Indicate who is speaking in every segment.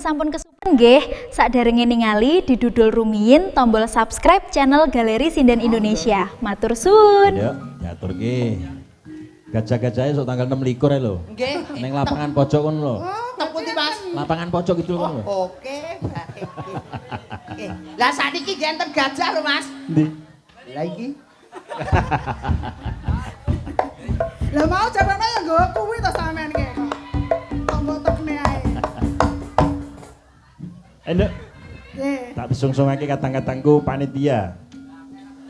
Speaker 1: Sampun kesupen nggih, saderenge ningali didudul rumiyin tombol subscribe channel Galeri Sinden Indonesia. Matur suwun.
Speaker 2: Ya, diaturke. Gajah-gajahe sok tanggal 6 likur ae lho.
Speaker 3: Nggih.
Speaker 2: Ning lapangan pojok kono lho.
Speaker 3: Oh, teng pundi, Mas?
Speaker 2: Lapangan pojok itu kono lho.
Speaker 3: Oh, oke, baik. Oke. Lah sakniki nggih enten gajah lho, Mas.
Speaker 2: Ndi?
Speaker 3: Lah iki.
Speaker 4: Lah mau jabane ya nggawa kuwi to sampean ki. Kok mbok tekne ae.
Speaker 2: Nduk,
Speaker 4: Nggih.
Speaker 2: tak disungsungake kadang-kadangku panitia.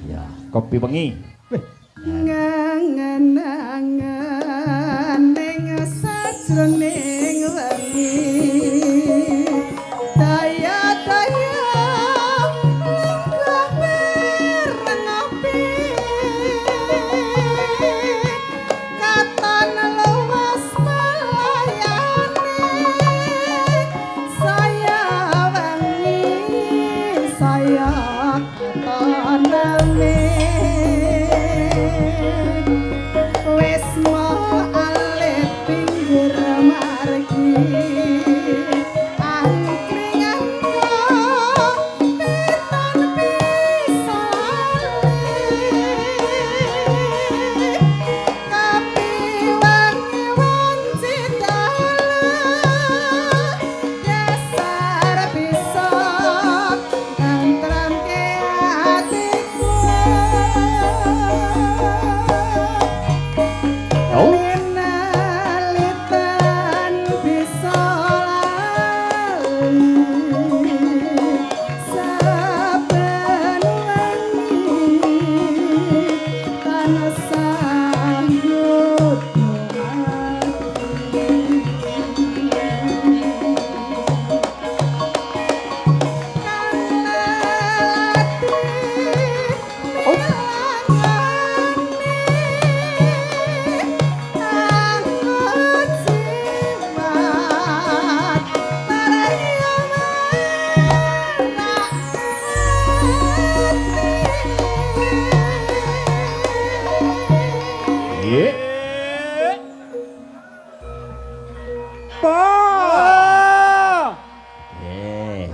Speaker 2: Ya, kopi wengi. Wih,
Speaker 4: Ngangen-angen ning sajroning wengi. Daya-daya lenggah bareng ngopi. Katon luas melayane. Saya wengi, saya katon rame. Wis alit pinggir margi. Angkringan pitan bisa lali. Kapi wangi wanci dalan. Dasar bisa nentramke atiku.
Speaker 2: Oh.
Speaker 4: Linalitan bisa lali. Saben wengi tansah nggodha ati. Kalati milangane aku jimat taraya marak ati.
Speaker 2: Nggih. Eh.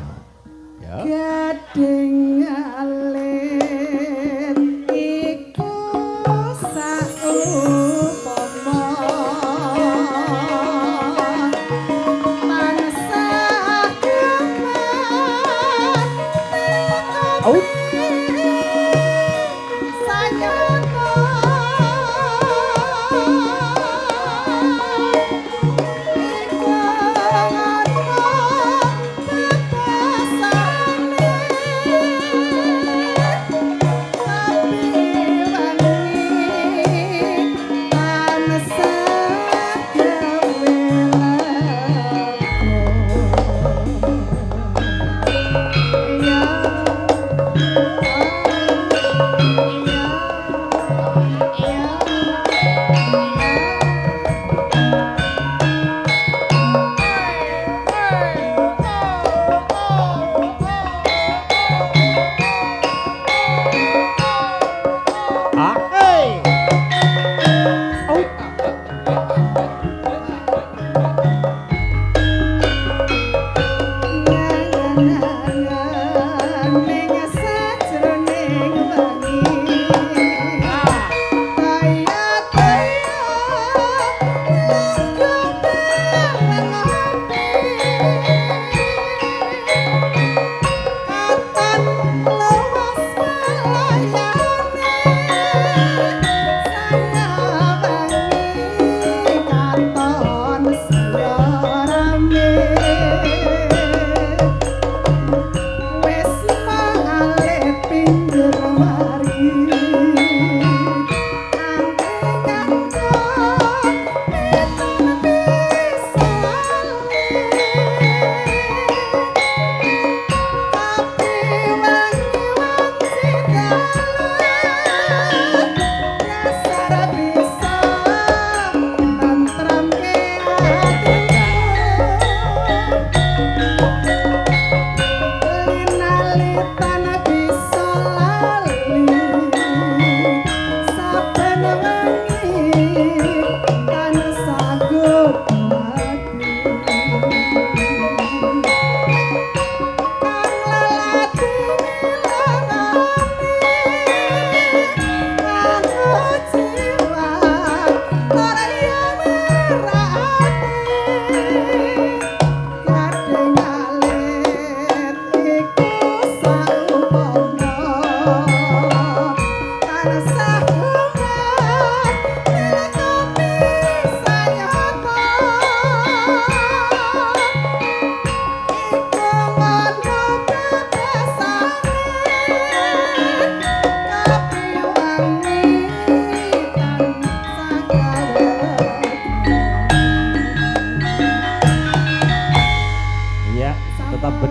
Speaker 2: Ya.
Speaker 4: Gading alit iku saupama tansah geman
Speaker 2: Au.
Speaker 4: Sanyata iku ana bebasane tapi wangi tansah gawe laku. Ya, ya, ya.
Speaker 2: Ah. Hey. Au.
Speaker 4: Ngangen ning sajroning wengi. Daya-daya lenggah bareng ngopi. Katon luas melayane. Saya wengi katon saya rame.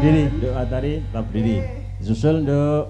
Speaker 2: berdiri, Nduk Atari, tetap berdiri. Disusul, Nduk.